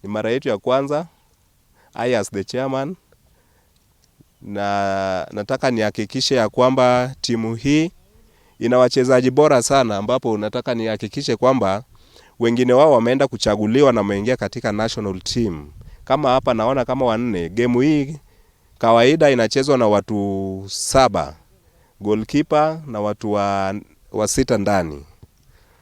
Ni mara yetu ya kwanza, I as the chairman, na nataka nihakikishe ya kwamba timu hii ina wachezaji bora sana, ambapo nataka nihakikishe kwamba wengine wao wameenda kuchaguliwa na wameingia katika national team. Kama hapa naona kama wanne. Game hii kawaida inachezwa na watu saba, goalkeeper na watu wa sita ndani.